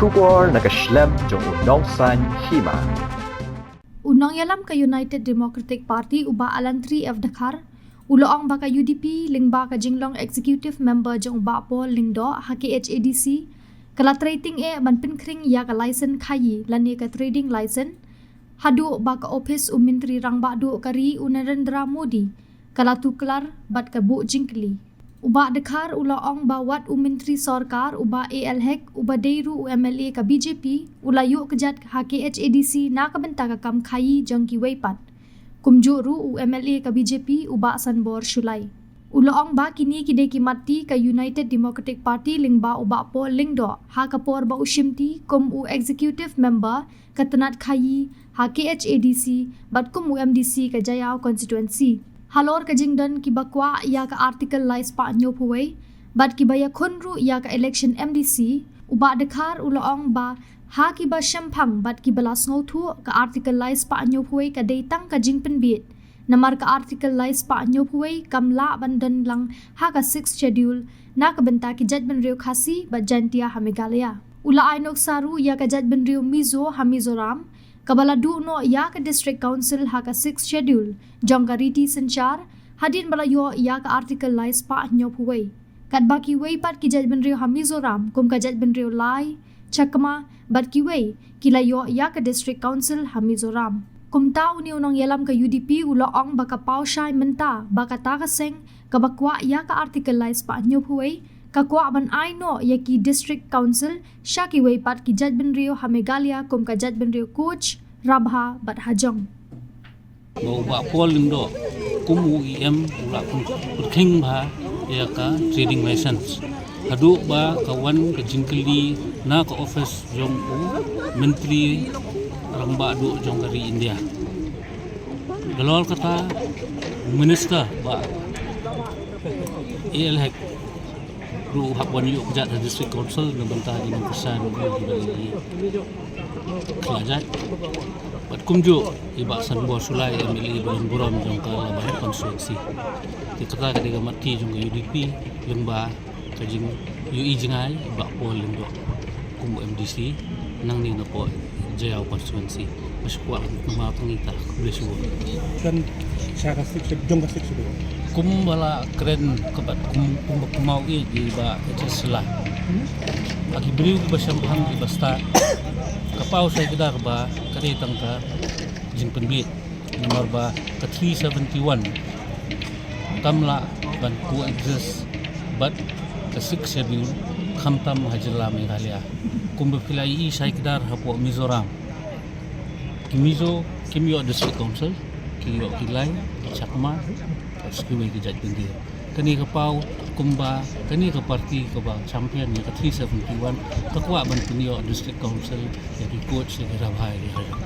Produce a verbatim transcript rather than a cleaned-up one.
Khubor na ka shlem jong u Nongsaiñ Hima. U nongïalam ka United Democratic Party u Bah Allantry F Dkhar u la ong ba ka U D P lyngba ka jinglong executive member jong u Bah Paul Lyngdoh ha K H A D C ka la trei tyngeh ban pynkhring ïa ka license khaïi lane ka trading license haduh ba ka ophis u Myntri Rangbah Duh ka ri u Narendra Modi ka la tuklar bad ka buh jingkylli. U Bah Dkhar u la ong ba wat u Myntri Sorkar u Bah A L Hek uba dei ruh u M L A ka B J P u la ïoh kjat ha K H A D C na ka bynta ka kam khaïi jong kiwei pat. Kumjuh ruh u M L A ka B J P u Bah Sanbor Shullai. U la ong ba kine ki dei ki mat ti ka United Democratic Party lyngba u Bah Paul Lyngdoh ha ka por ba u shimti kum u executive member ka tnat khaïi ha K H A D C bad kum u M D C ka Jaïaw constituency. Halor ka jingdon kiba kwah ïa ka Article lai spah hynñiewphew wei bad kiba ïakhun ruh ïa ka election M D C, u Bah Dkhar u la ong ba ha kiba shemphang bad kiba la sngewthuh ka Article lai spah hynñiewphew wei ka dei tang ka jingpynbiej. Namar ka Article lai spah hynñiewphew wei kam lah ban don lang ha ka Sixth Schedule na ka bynta ki jaitbynriew Khasi bad Jaintia ha Meghalaya. U la ai nuksa ruh ïa ka jaitbynriew Mizo ha Mizoram kaba la duh noh ïa ka District Council ha ka Sixth Schedule jong ka riti synshar hadien ba la ïoh ïa ka Article lai spah hynñiewphew wei. Katba kiwei pat ki jaitbynriew ha Mizoram kum ka jaitbynriew Lai, Chakma bad kiwei ki la ïoh ïa ka District Council ha Mizoram. Kumta une u nongïalam ka U D P u la ong ba ka paw shai mynta ba kata ka seng kaba kwah ïa ka Article lai spah hynñiewphew wei ka kwah ban ai noh ïa ki District Council sha kiwei pat ki jaitbynriew ha Meghalaya kum ka jaitbynriew Koch, Rabha bad Hajong. Ba u Bah Paul Lyngdoh kum u E M u la pyn-, pynkhring bha ïa ka trading license haduh ba ka wan ka jingkylli na ka office jong u Myntri Rangbah Duh jong ka ri India. Halor kata u Minister Bah A L Hek ruh u hap wan ïoh kjat ha District Council na bynta ki nongkyrshan kiba la ïoh kjat. Bad kumjuh i Bah Sanbor Shullai M L A ba long burom jong ka Laban constituency. Te kata ka dei ka mat ti jong ka U D P lyngba ka jingïohi jngai i Bah Paul Lyngdoh kum u M D C nangne na pdeng Jaïaw constituency. Ba shu kwah nangma tang ita, khublei shibun. Don sha ka Sixth Schedule, jong ka Sixth Schedule. Kumba la kren ka bad kum, kumba kumba u ïeit i Bah H S Shylla. Ba ki briew kiba shemphang kiba stad. Ka paw shai kdar ba ka dei tang ka jingpynbiej. Namar ba ka three seventy-one kam lah ban coexist bad ka Sixth Schedule khamtam ha jylla Meghalaya. Kumba phi la ïohi shai kdar hapoh Mizoram. Ki Mizo kim ïoh District Council, ki ïoh ki Lai, ki Chakma, bad kiwei ki jaitbynriew. Kane ka paw kumba kane ka party kaba champion ïa ka three seventy-one ka kwah ban pynïoh District Council ïa ki Koch, ïa ki Rabha, ïa ki Hajong.